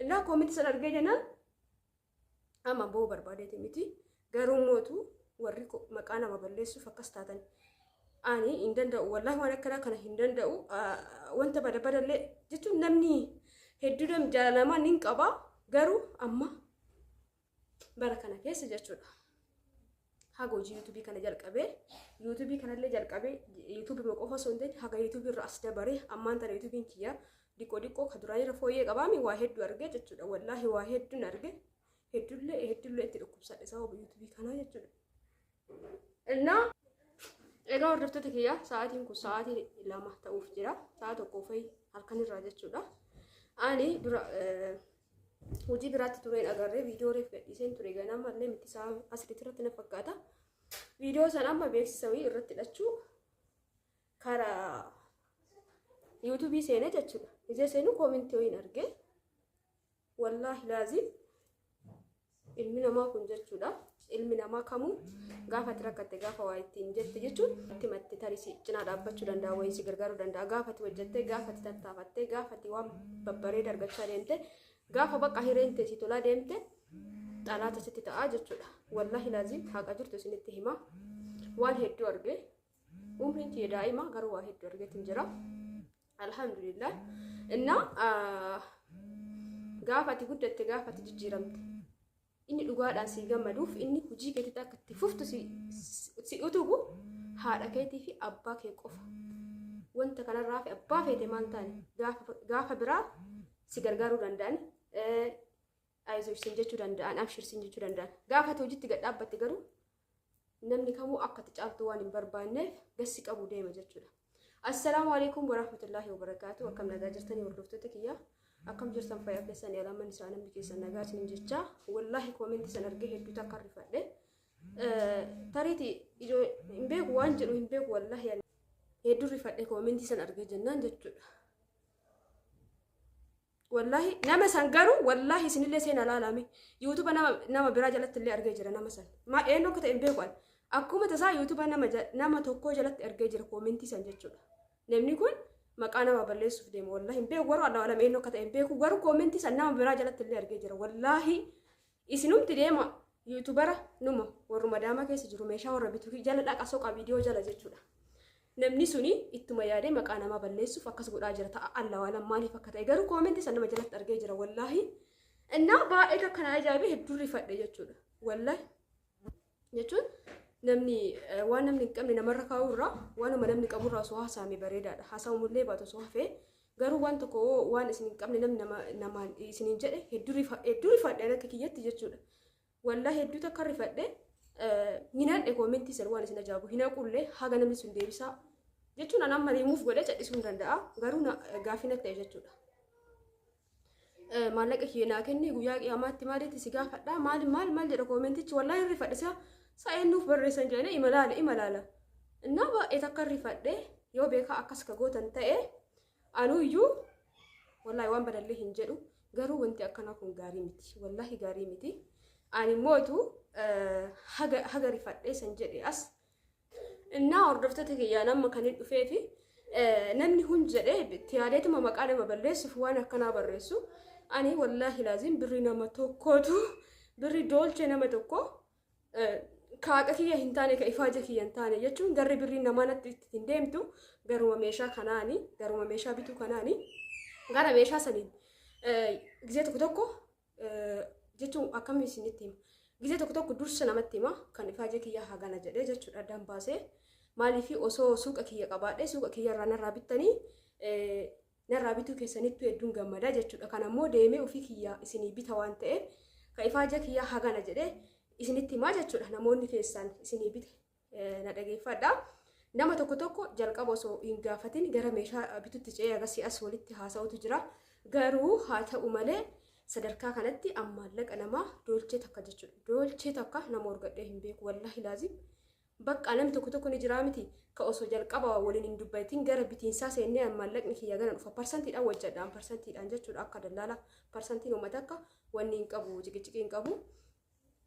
Innaa koomentii sana argee jennaan amma boo'uu barbaadeeti miti. Garuu mootu warri maqaa nama balleessuuf akkas taatan ani hin danda'u. Wallaahi waan akkanaa kana hin danda'u. Wanta bada badallee jechuun namni hedduu jaalalamaa ni qaba. Garuu amma bara kana keessa jechuudha. Haga hojii yuutuubii kana jalqabee, yuutuubii kanallee jalqabee, yuutuubii qofa osoo hin ta'in haga yuutuubii irra as dabaree, ammaan tana yuutuubiin kiyya diqqoo diqqoo ka duraan irra fooyyee qabaami, waa hedduu argee jechuudha. Wallaahi waa hedduun arge, hedduullee hedduullee itti dhukkubsadhe sababa yuutuubii kanaa jechuudha. Innaa egaa hordoftoota kiyya, sa'aatiin kun sa'aatii 2 ta'uuf jira. Sa'a 1 fa'i halkanirraa jechuudha. Ani dura hojii biraatti tureen agarree viidiyoo reef gadhiiseen ture, ganama illee miti, sa'a asiritti irratti na fakkaata. Viidiyoo sana amma beeksisa wayii irratti hidhachuu karaa yuutuubii seenee jechuudha. Ijee seenuu koomentii wayiin argee, wallaahi laazim ilmi namaa kun jechuudha. Ilmi namaa kamuu gaafa ati rakkatte, gaafa waa ittiin jette jechuun itti matte, tarii si cinaa dhaabbachuu danda'a, wayii si gargaaruu danda'a. Gaafa ati hojjette, gaafa ati tattaafatte, gaafa ati waan babbareeda argachaa deemte, gaafa bakka hireen teessii tolaa deemte, xalaata sitti ta'aa jechuudha. Wallaahi laazim haqa jirtu isinitti hima. Waan hedduu arge. Umriin kiyya daa'ima, garuu waa hedduu argeetiin jira. Alhamdulillah. Innaa gaafa ati guddatte, gaafa ati jijjiiramte, inni dhugaadhaan si gammaduuf, inni hojii keetitti akka itti fuftu si utubu haadha keetii fi abbaa kee qofa. Wanta kanarraa fi abbaa feete maal taane gaafa biraa si gargaaruu danda'an, ayizoo sin jechuu danda'an, abshir sin jechuu danda'an. Gaafa ati hojiitti gad dhaabbatte garuu namni kamuu akka ati caaltu waan hin barbaanneef gassi qabu deema jechuudha. Assalaamu alaikum warahmatullahi wabarakaatu. Akkam nagaa jirtanii hordoftoota kiyya? Akkam jirtan, fayyaa keessanii? Alaman isaa namni keessan nagaa isinin jecha. Wallaahi koomentii san argee hedduu takka rifadhe. Tariiti hin beeku, waan jedhu hin beeku, wallaahi hedduu rifadhe koomentii san argee jennaan jechuudha. Wallaahi nama san garuu, wallaahi isinillee seena laalame. Yuutuba nama biraa jalatti illee argee jira nama san. Maa eenyu akka ta'e hin beeku ani. Akkuma tasaa yuutuba nama tokkoo jalatti argee jira koomentii san jechuudha. Namni kun maqaa nama balleessuuf deema, wallaahi hin beeku, garuu Allah alam eenyu akka ta'e hin beeku, garuu koomentii san nama biraa jalatti illee argee jira. Wallaahi isinumti deema, yuutubara numa warruma daamaa keessa jiru, meeshaa warra bitu jala dhaqa, soqa viidiyoo jala jechuudha. Namni suni ittuma yaadee maqaa namaa balleessuuf akkas godhaa jira ta'a, Allah alam maaliif akka ta'e, garuu koomentii san nama jalatti argee jira wallaahi. Innaa baay'ee takka na ajaa'ibee, hedduu rifadhe jechuudha. Wallaahi jechuun namni waan namni hin qabne namarra kaa'uu irraa waanuma namni qaburraa osoo haasa'ame bareedaadha. Haasa'umullee baatu osoo hafee, garuu waan tokko waan isin hin qabne namni nama namaan isiniin jedhe, hedduu rifadhe akka kiyyatti jechuudha. Wallaahi hedduu takka rifadhe, hin hadhe koomentii san, waan isin ajaa'ibu hin haqullee haga namni sun deebisaa jechuun an amma rimuuf godhee callisuu hin danda'a, garuu gaaffii natti ta'e jechuudha. Maallaqa kiyya naa kenni, guyyaa qiyaamaatti maalitti si gaafadha, maali maal maal jedha koomentichi. Wallaahi hin rifadhe, sa eenyuuf barreessan jedhanii ima laala ima laala. Innaa baay'ee takka rifadhe. Yoo beekaa akkas ka gootan ta'e, anuyyuu wallaahi waan badallee hin jedhu, garuu wanti akkanaa kun gaarii miti, wallaahi gaarii miti. Ani mootu haga rifadhee san jedhe as. Innaa hordoftoota kiyyaan amma kan hin dhufeefi namni hun jedhee itti yaadeetuma maqaa nama balleessuuf waan akkanaa barreessu. Ani wallaahi laazim birrii nama tokkootu, birrii doolchee nama tokko kaaqa kiyya hin taane, ka ifaaja kiyya hin taane jechuun, garri birrii namaa natti ittiin deemtu garuma meeshaa kanaani, garuma meeshaa bituu kanaani, gara meeshaa saniin gizee tokko tokko jechuun akkamii isinitti hima, gizee tokko tokko dursa namatti hima, kan ifaaja kiyya hagana jedhee jechuudha addaan baasee. Maaliif osoo suuqa kiyya qabaadhee, suuqa kiyya irraa narraa bittanii, narraa bituu keessanittuu hedduun gammadaa jechuudha. Kan ammoo deemee ofii kiyya isinii bita waan ta'eef, kan ifaaja kiyya hagana jedhee isinitti himaa jechuudha. Namoonni keessaan isinii bite na dhageeffadha. Nama tokko tokko jalqaba osoo hin gaafatin gara meeshaa bitutti ce'ee agasii as walitti haasa'utu jira. Garuu haa ta'u malee sadarkaa kanatti maallaqa namaa doolchee takka jechuudha. Doolchee takka nama argadhee hin beeku, wallaahi laazim. Bakka namni tokko tokko ni jiraa miti, ka osoo jalqaba waliin hin dubbatin gara bitiinsaa seennee maallaqni kiyya gana dhufa, parsantiidhaan hojjedhaan, parsantiidhaan jechuudha, akka dallaala parsantiin uummata akka wanni hin qabu, ciqiciqii hin qabu.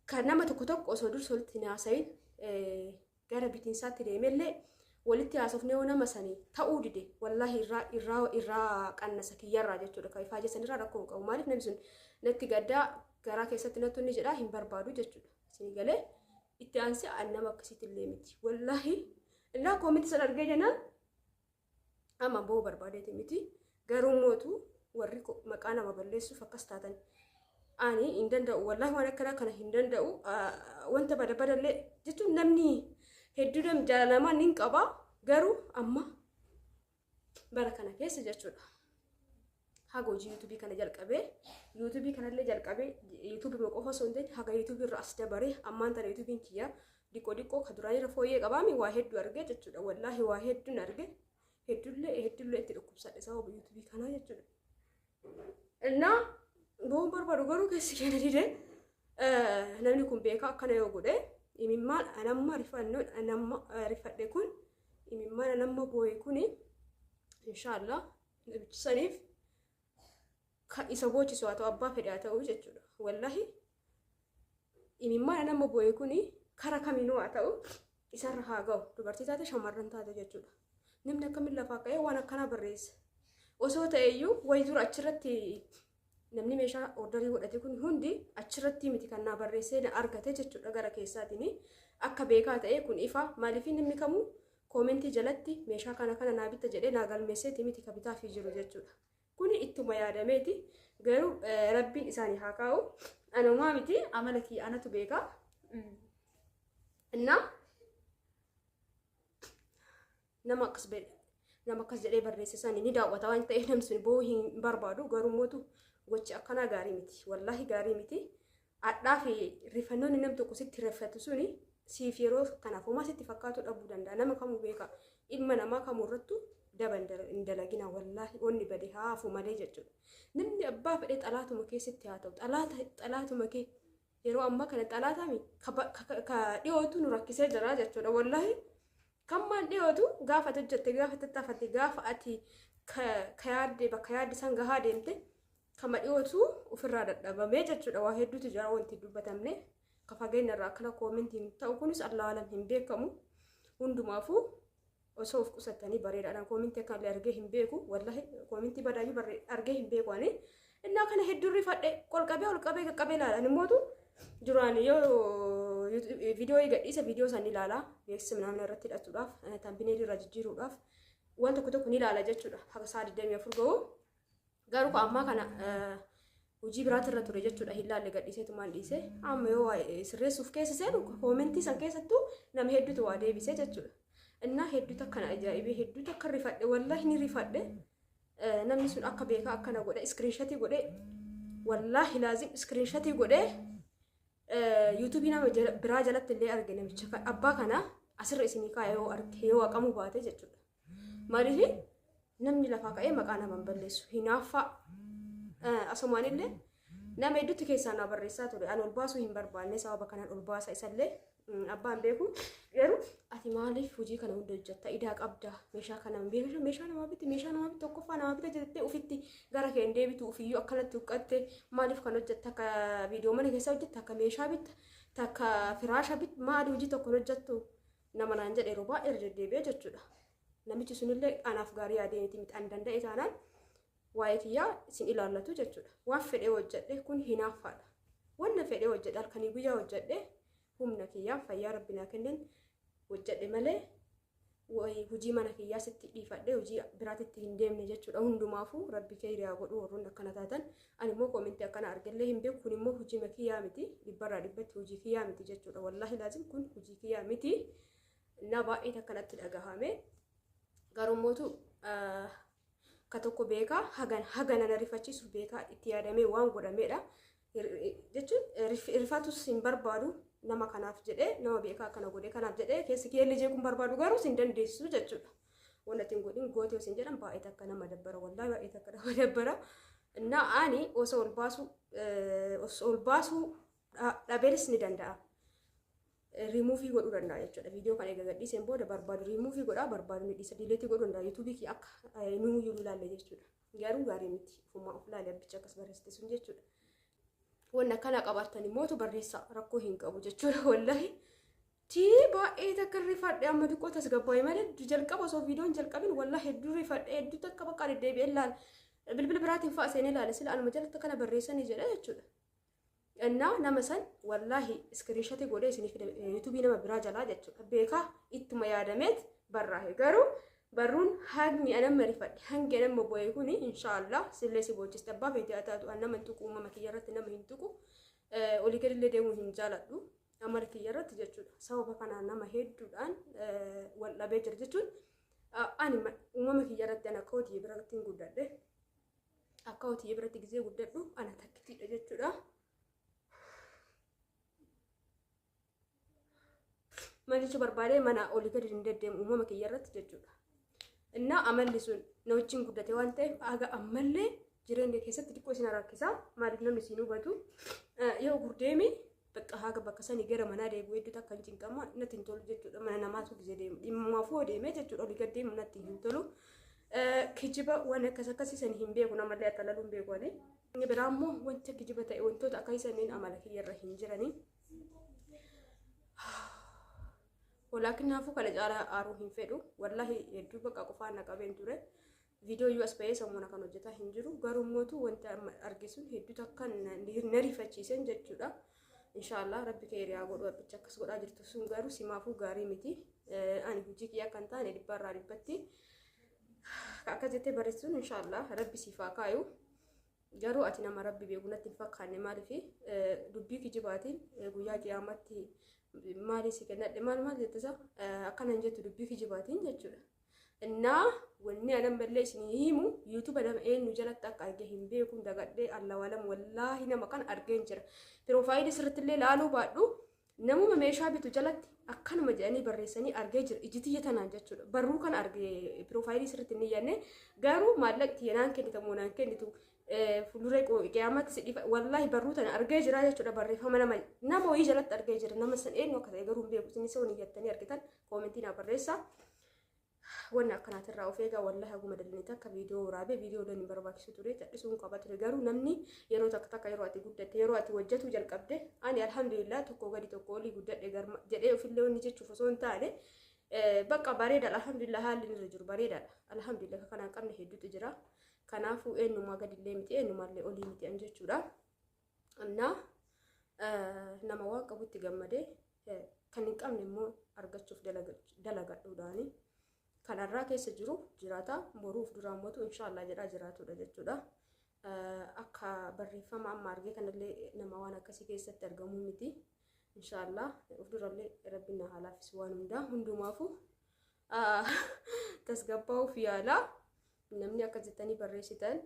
Kan nama tokko tokko osoo dursa walitti hin haasayin gara bitiinsaatti deemellee Walitti haasofnee yoo nama sanii ta'uu dide, wallaahi irraa irraa irraa qannasa kiyyarraa jechuudha. Kan ifaa jessan irraa rakkoo hin qabu. Maaliif namni sun natti gaddaa garaa keessatti natti inni jedhaa hin barbaadu jechuudha. Isin galee itti aansee an nama akkasiitti illee miti. Wallaahi innaa koominti san argee jennaan amma boo'uu barbaadeeti miti. Garuu mootu warri maqaa nama balleessuuf akkas taatan ani hin danda'u. Wallaahi waan akkanaa kana hin danda'u. Wanta bada badallee jechuun namni hedduu nam jaalalamaa ni qaba. Garuu amma bara kana keessa jechuudha. Haga hojii yuutuubii kana jalqabee, yuutuubii kanallee jalqabee, yuutuubii qofa osoo hin ta'in haga yuutuubii irra as dabaree ammaan tana yuutuubiin kiyya diqqoo diqqoo ka duraan irra fooyyee qabaami waa hedduu argee jechuudha. Wallaahi waa hedduun arge, hedduullee hedduullee itti dhukkubsadhe sababa yuutuubii kanaa jechuudha. Innaa bo'uun barbaadu garuu keessi keenya dide. Namni kun beekaa akkana yoo godhe, imimmaan anamma rifannoon anamma rifadhe kun, imimmaan anamma boo'e kuni, inshaallah namichi saniif kan isa boochisu haa ta'u, abbaa fedhe haa ta'u jechuudha. Wallahi imimmaan anamma boo'e kuni kara kamiinuu haa ta'u isarra haa ga'u, dubartii taate shamarran taate jechuudha. Namni akkamiin lafaa ka'ee waan akkanaa barreessa? Osoo ta'eyyuu wayi dura achirratti namni meeshaa orderii godhate kun hundi achirratti miti kan naa barreessee na argate jechuudha gara keessaatiin akka beekaa ta'e kun ifa. Maaliif namni kamuu koomentii jalatti meeshaa kana kana naa bitta jedhee naa galmeesseeti miti ka bitaafii jiru jechuudha. Kuni ittuma yaadameeti. Garuu rabbiin isaanii haa kaa'u. Anumaa miti, amala kiyya anatu beeka. Innaa nama akkas jedhee barreesse sani ni daawwata waan ta'eef namni sun boo'uu hin barbaadu. Garuu mootu gochi akkanaa gaarii miti. Wallaahi gaarii miti. Hadhaa fi rifannoonni nam tokko sitti rifatu suni siif yeroo kanaaf homaa sitti fakkaatu dhabuu danda'a. Nama kamuu beeka. Ilma namaa kamuu irrattuu daba hin dalagina, wallaahi onni bade haa hafu malee jechuudha. Namni abbaa fedhe xalaatuma keessatti haa ta'u, xalaatuma kee yeroo ammaa kana xalaatami ka dhiyootu nu rakkisee jira jechuudha, wallaahi. Kan maal dhiyootu gaafa ati hojjette, gaafa tattaafatte, gaafa ati ka yaadde bakka yaadde san gahaa deemte kama dhiyootu ofirraa dadhabamee jechuudha. Waa hedduutu jira wanti dubbatamne ka fageenya irraa akkana koomentiin ta'u kunis Allah alam hin beekamu. Hundumaafuu osoo of qusattanii bareedaadhaan. Koomentii akka illee argee hin beeku, wallahi koomentii badaayyuu argee hin beeku ani. Innaa kana hedduu rifadhe, ol qabee ol qabee qaqqabee ilaalan immootu duraan yoo viidiyoo gadhiisa viidiyoo san ilaala, beeksisa minaamin irratti hidhatuudhaaf, thumbnailii irra jijjiiruudhaaf waan tokko tokko ni ilaala jechuudha haga sa'a 24 ga'u. Garuu ka ammaa kana hojii biraati irra ture jechuudha, hin laalle, gadhiiseetumaan dhiise. Amma yoo sirreessuuf keessa seenu koomentii san keessattuu nama hedduutu waa deebise jechuudha. Innaa hedduutu akkana ajaa'ibee, hedduutu akka rifadhe, wallaahi ni rifadhe. Namni sun akka beekaa akkana godhe, screenshotii godhe, wallaahi laazim screenshotii godhe. Yuutuubii nama biraa jalatti illee arge namicha abbaa kana asirra isinii kaa'e yoo arge yoo haqamuu baate jechuudha. Maaliif namni lafaa ka'ee maqaa nama hin balleessu? Hinaaffaa asumaan illee nama hedduutti keessaa na barreessaa ture. Ani ol baasuu hin barbaanne, sababa kanaan ol baasa isallee abbaan beeku. Garuu ati maaliif hojii kana hunda hojjetta? Idaa qabda, meeshaa kana meeshaa namaa bitti, meeshaa namaa bitti, tokkoffaa namaa bitta jettee ofitti gara kee hin deebitu. Ofiyyuu akkanatti huqqatte maaliif kan hojjetta? Akka viidiyoo mana keessa hojjetta, akka meeshaa bitta, takka firaasha bitta, maali hojii tokko hojjettu nama naan jedhe yeroo baay'ee irra deddeebi'ee jechuudha. Namichi sunillee anaaf gaarii yaadee miti miti an danda'e taanaan waa'ee kiyyaa isin ilaallatu jechuudha. Waan fedhee hojjedhe kun hinaaffaadha. Wanna fedhee hojjedhe, halkanii guyyaa hojjedhe, humna kiyyaan fayyaa rabbi naa kenneen hojjedhe malee hojii mana kiyyaa sitti dhiifadhe hojii biraatitti hin deemne jechuudha. Hundumaafuu rabbi keeyriyaa godhu warroonni akkana taatan. Ani immoo koomentii akkana argellee hin beeku. Kun immoo hojii kiyyaa miti, dhibbarraa dhibbatti hojii kiyyaa miti jechuudha. Wallaahi laazim kun hojii kiyyaa miti. Na baay'ee akkanatti dhagahame. Garuu mootu ka tokko beekaa hagan hagana na rifachiisuuf beekaa itti yaadamee waan godhameedha. Jechuun rifatus hin barbaadu nama kanaaf jedhee, nama beekaa akkana godhe kanaaf jedhee keessi kee illee jeequun barbaadu, garuu sin dandeessisu jechuudha. Wanti ati hin godhin goote sin jedhan baay'ee takka nama dabbara, wallaahi baay'ee takka nama dabbara. Innaa ani osoo ol baasuu dhabeelis ni danda'a. Rimuufii godhuu danda'a jechuudha. Viidiyoo kana egaa gadhiiseen booda barbaadu rimuufii godhaa, barbaadu ni dhiisa. Deleteii godhuu danda'a. Yuutuubii kiyya akka nuuyyuu ilaalle jechuudha. Garuu gaarii miti. Ufumaa of ilaale abbicha akkas barreessite sun jechuudha. Wanni akkana qabaattan immoo barreessaa, rakkoo hin qabu jechuudha, wallaahi. Tii baay'ee takka rifadhe amma xiqqoo tasgabbaa'e malee jalqaba osoo viidiyoon jalqabin wallah hedduu rifadhe hedduu takka bakka deddeebi'ee laala. Bilbila biraatiin fa'a seenee laala sila anuma jalatti kana barreessanii jedha jechuudha. Innaa nama san wallaahi iskiriishatii godhee isinii fide yuutuubii nama biraa jalaa jechuudha. Beekaa ittuma yaadameet barraahe garuu barruun hagni anamma rifadhe hangi anamma bo'e kuni inshaallah sillee si boochiste abbaa feete haa taatu an nama hin tuqu uumama kiyya irratti nama hin tuqu olii gadillee deemuu hin jaaladhu amala kiyya irratti jechuudha. Sababa kanaan nama hedduudhaan wal dhabee jira jechuun ani uumama kiyya irratti an akka hojii biratti hin guddadhe. Akka hojii biratti gizee guddadhu ana takkitiidha jechuudha. Maal jechuu barbaade mana olii gadi hin deddeemu uumama kiyya irratti jechuudha. Innaa amalli sun na wajjin guddate waan ta'eef haga ammallee jireenya keessatti xiqqoo isin rakkisa. Maaliif namni isin hubatu yoo gurdeemi bakka haga bakka sanii gara manaa deebi'u hedduu takka hin cinqama natti hin tolu jechuudha. Mana namaatu gisee deemu dhimmaafuu deemee jechuudha olii gad deemu natti hin tolu. Kijiba waan akkas akkasii sanii hin beeku namallee akka laluun beeku ani. Inni biraa immoo wanta kijiba ta'e wantoota akkasii saniin amala kiyyarra hin jiranii. Walaakinnaafuu kana caalaa aaruu hin fedhu. Wallaahi hedduu bakka qofaan na qabeen ture. Viidiyoo iyyuu as ba'ee sammuna kan hojjetaa hin jiru. Garuu mootu wanti amma arge sun hedduu takka na rifachiisen jechuudha. Inshaallah rabbi kee hiriyaa godhu abbicha akkas godhaa jirtu sun garuu simaafuu gaarii miti. Ani hojii kiyya akka hin taane dhibbarraa dhibbatti akka jettee barreessuun inshaallah rabbi siif haa kaayu. Garuu ati nama rabbi beeku natti hin fakkaanne maaliif dubbii kijibaatiin guyyaa qiyaamatti maalii si kennadhe maal maal jettisa akkana hin jettu dubbii kijibaatiin jechuudha. Innaa wanni anan mallee isin himu yuutuba nama eenyu jalatti akka arge hin beeku dagadhee allawaalam wallaahi nama kan argeen jira. Piroofaayilii sirriitti illee laaluu baadhu namuma meeshaa bitu jalatti akkanuma jedhanii barreessanii argee jira iji tiyya tanaan jechuudha. Barruu kana arge piroofaayilii sirriitti hin iyyanne garuu maallaqni tiyya naan kennitu moo naan kennitu fuulduree qiyaamatti si dhifa wallaahi barruu tana argee jira jechuudha barreeffama nama nama wayii jalatti argee jira nama san eenyu akka ta'e garuu hin beeku isinis waan iyyattanii argitan koomentii naa barreessaa. Wanni akkanaatirraa of eegaa wallahi haguma dalanii takka viidiyoo waraabee viidiyoo loon hin barbaachisu ture cadhisuun qaba ture garuu namni yeroo takka takka yeroo ati guddatte yeroo ati hojjetuu jalqabde ani alhamdulillah tokko gadi tokko olii guddadhe garma jedhee ofillee wanni jechuuf osoo hin taane bakka bareedaadha alhamdulillah haalli irra jiru bareedaadha alhamdulillah kana hin qabne hedduutu jira kanaafuu eenyumaa gadillee miti eenyumaallee olii miti an jechuudha. Annaa nama waan qabutti gammadee kan hin qabne immoo argachuuf dalagadhuudhaani. Kan har'aa keessa jiru jiraata boruuf duraan mootu inshaallah jedhaa jiraatudha jechuudha. Akka barreeffama amma argee kanallee nama waan akkasii keessatti argamuu miti. Inshaallah of durallee rabbiin na haa laaffisu waan hundaa hundumaafuu tasgabbaa'uuf yaala. Namni akka jettanii barreessitan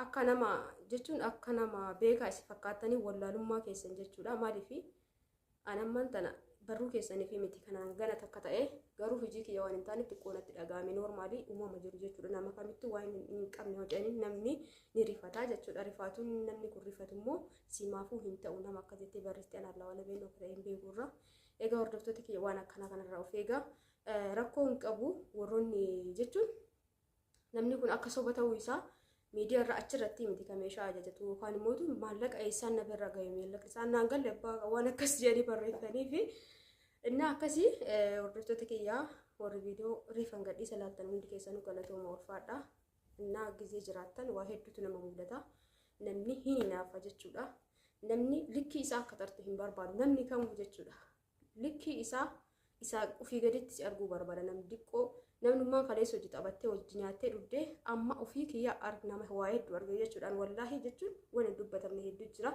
akka nama jechuun akka nama beekaa isin fakkaattanii wallaalummaa keessan jechuudha. Maaliif anamman tana barruu keessaniif miti kanaan gana takka ta'e garuu hojii kiyya waan hin taaneef xiqqoo natti dhaga'ame noormaalii uumama jiru jechuudha. Nama kamittuu waan hin qabne hojjetanii namni ni rifataa jechuudha. Rifaatuun namni kun rifatu immoo simaafuu hin ta'u nama akka jettee barreessite anaan lawala beeknu akka ta'e hin beeku irra. Egaa hordoftoota kiyya waan akkanaa kanarraa of eegaa. Rakkoo hin qabu warroonni jechuun namni kun akka soba ta'uu isaa miidiyaa irra achirratti miti kan meeshaa ajajatu yookaan immoo maallaqa eessaan na birra gahe maallaqa isaan naan galle abbaa waan akkas jedhanii barreessanii fi innaa akkasii hordoftoota kiyyaa warri viidiyoo riifan gadhiisa laattan hundi keessanuu galatooma ulfaadha. Innaa gizee jiraattan waa hedduutu nama mudata. Namni hin hinaafa jechuudha. Namni likkii isaa akka tartu hin barbaadu namni kamuu jechuudha. Likkii isaa isaa ofii gaditti si arguu barbaada namni diqqoo namnummaan kaleessa hojii taphattee hojii nyaattee dhugdee amma ofii kiyya nama waa hedduu arge jechuudhaan wallaahi jechuun waan hin dubbatamne hedduu jira.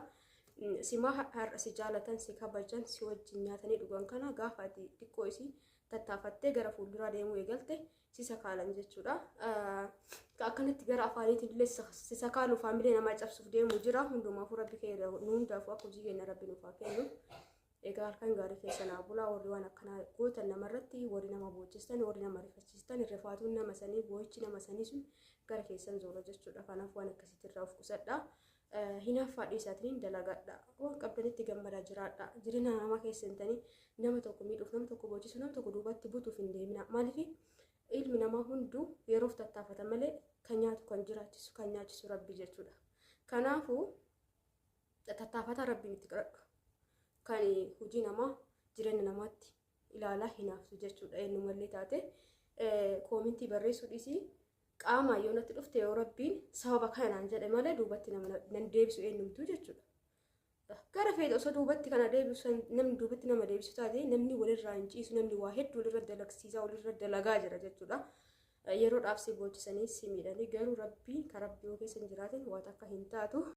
Simaa har'a si jaalatan si kabajan si wajjin nyaatanii dhugan kana gaafa ati xiqqoo isii tattaafattee gara fuulduraa deemuu eegalte si sakaalan jechuudha. Akkanatti gara afaaniitiin illee si sakaalu faamilee namaa cabsuuf deemuu jira. Hundumaafuu rabbi keenya nu hundaafuu akka hojii keenya rabbi nuuf haa kennu. Egaa halkan gaarii keessa naa bulaa warri waan akkanaa gootan namarratti warri nama boochistan warri nama rifachiistan rifaatuun nama sanii boo'ichi nama sanii sun gara keessan zoora jechuudha. Kanaaf waan akkasitti irraa of qusadha. Hinaaffaa dhiisaatiin dalagadha. Waan qabdanitti gammadaa jiraadha. Jireenya namaa keessa hin tanii nama tokko miidhuuf nama tokko boochisuu nama tokko duubatti butuuf hin deemina. Maaliif ilmi namaa hunduu yeroof tattaafata malee kan nyaatu kan jiraachisu kan nyaachisu rabbi jechuudha. Kanaafuu tattaafata rabbiin itti kadhadhu. Kan hojii namaa jireenya namaatti ilaalaa hinaaftu jechuudha. Eenyumallee taate koomintii barreessuu dhiisii qaamaan yoo natti dhufte yoo Rabbiin sababa kanaan jedhe malee duubatti nama nan deebisu eenyumtuu jechuudha. Gara feete osoo duubatti kana deebisu, namni duubatti nama deebisu taate, namni walirraa hin ciisu, namni waa hedduu walirra dalagsiisaa, walirra dalagaa jira jechuudha. Yeroodhaaf si boochisanii si miidhanii, garuu Rabbiin ka Rabbii yoo keessa hin jiraatin waan akka hin taatu.